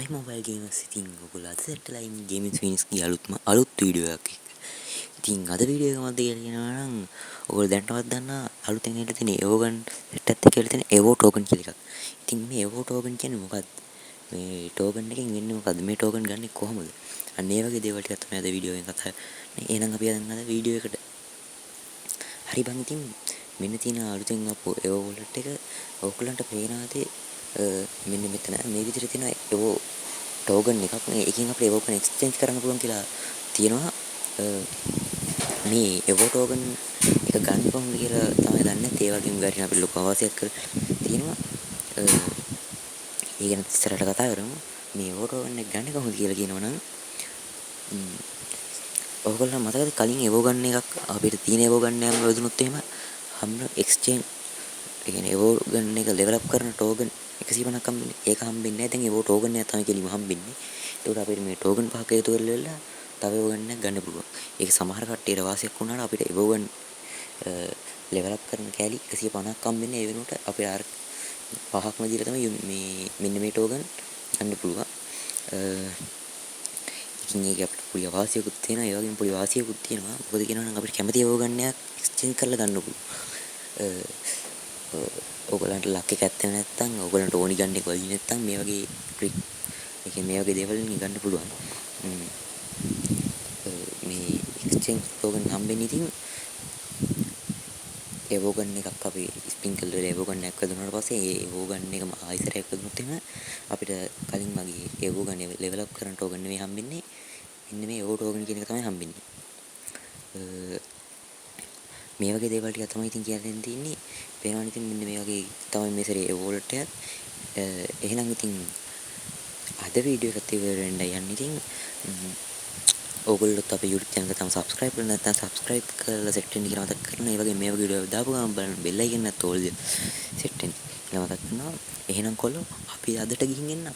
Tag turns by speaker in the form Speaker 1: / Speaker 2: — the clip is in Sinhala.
Speaker 1: හයි මොබයිල් ගේමර්ස්, ඉතින් ඔයගොල්ලෝ අද සෙට් වෙලා ඉන්නේ ගේමින් ෆිනික්ස් ගේ අලුත්ම අලුත් වීඩියෝ එකක් එක්ක. ඉතින් අද වීඩියෝ එක මොකද්ද කියලා කියනවා නම් ඔයගොල්ලෝ දැනටමත් දන්නා අලුතෙන් ඇවිල්ලා තියෙන එවෝ ගන් සෙට් එකත් එක්ක ඇවිල්ලා තියෙන එවෝ ටෝකන් කියලා එකක්. ඉතින් මේ එවෝ ටෝකන් කියන්නේ මොකද්ද? මේ ටෝකන් එකෙන් වෙන්නේ මොකද්ද? මේ ටෝකන් ගන්නෙ කොහොමද? අන්න ඒ වගේ දේවල් ටිකක් තමයි අද වීඩියෝ එකෙන් කතා කරන්නේ. එහෙනම් අපි යන් අද වීඩියෝ එකට. හරි බං, ඉතින් මෙන්න තියෙන අලුතෙන් ආපු එවෝ වොලට් එක ඔයගොල්ලන්ට පේනවාද? මෙන්න මෙතන මේ විදිහට තියෙන එවෝ ටෝකන් එකක්. මේ එකකින් අපිට එවෝ ගන් එක්ස්චේන්ජ් කරන්න පුළුවන් කියලා තියෙනවා. මේ එවෝ ටෝකන් එක ගන්න කොහොමද කියලා තමයි දන්නේ නැත්තේ. ඒ වගේම ගරින් අපිට ලොකු අවාසියක් කරලා තියෙනවා. ඒ ගැන ඉස්සරහට කතා කරමු. මේ එවෝ ටෝකන් එක ගන්න කොහොමද කියලා කියනවා නම්, ඔයගොල්ලෝ මතකද කලින් එවෝ ගන්න එකක් අපිට තියෙන එවෝ ගන්න යම් වැදුනොත් එහෙම හම්බ එක්ස්චේන්ජ්, ඒ කියන්නේ එවෝ ගන්න එක ලෙවල් අප් කරන ටෝකන් 150ක් හම්බෙන්නේ. ඒක හම්බෙන්නේ නැහැ. දැන් එවෝ ටෝකන් එකක් තමයි කෙලින්ම හම්බෙන්නේ. ඒකට අපිට මේ ටෝකන් පහක් එකතු කරලා වෙලා තව එවෝ ගන්න එකක් ගන්න පුළුවන්. ඒක සමහර කට්ටියට වාසියක් වුණාට අපිට එවෝ ගන්න ලෙවල් අප් කරන කෑලි 150ක් හම්බෙන්නේ. ඒ වෙනුවට අපිට අර පහක්ම දීලා තමයි මේ මෙන්න මේ ටෝකන් ගන්න පුළුවන්. ඉතින් ඒක අපිට පොඩි අවාසියකුත් තියෙනවා. ඒ වගේම පොඩි වාසියකුත් තියෙනවා. මොකද කියනවා නම් අපිට කැමති එවෝ ගන්න එකක් එක්ස්චේන්ජ් කරලා ගන්න පුළුවන්. ඔයගොල්ලන්ට ලක් එක ඇත්තේ නැත්නම්, ඔයගොල්ලන්ට ඕනි ගන්න එක වදින්නේ නැත්නම්, මේ වගේ ට්‍රික්, ඒ කියන්නේ මේ වගේ දේවල් වලින් ගන්න පුළුවන්. මේ එක්ස්චේන්ජ් ටෝකන් හම්බෙන්නේ ඉතින් එවෝ ගන් එකක් අපි ස්පින් කරලා එවෝ ගන් එකක් වැදුනාට පස්සේ ඒ එවෝ ගන් එකම ආයි සැරයක් වැදුනොත් එහෙම අපිට කලින් වගේ එවෝ ගන් ලෙවල් අප් කරන ටෝකන් නෙවෙයි හම්බෙන්නේ. මෙන්න මේ එවෝ ටෝකන් කියන එක තමයි හම්බෙන්නේ. මේ වගේ දේවල් ටික තමයි ඉතින් කියන්න දෙන්න තියෙන්නේ. පේනවනේ ඉතින් මෙන්න මේ වගේ තමයි මේ සැරේ එවෝ වොලට් එකත්. එහෙනම් ඉතින් අද වීඩියෝ එකත් ඉවර වෙන්න යන්නේ. ඉතින් ඕගොල්ලොත් අපේ YouTube channel එක තාම subscribe කරලා නැත්නම් subscribe කරලා සෙට් වෙන්න කියලා මතක් කරනවා. ඒ වගේම මේ වගේ වීඩියෝ දාපු ගමන් බලන්න බෙල් අයිකන් එකත් ඕල් සෙට් වෙන්න කියලා මතක් කරනවා. එහෙනම් කොල්ලෝ, අපි අදට ගිහින් එන්න.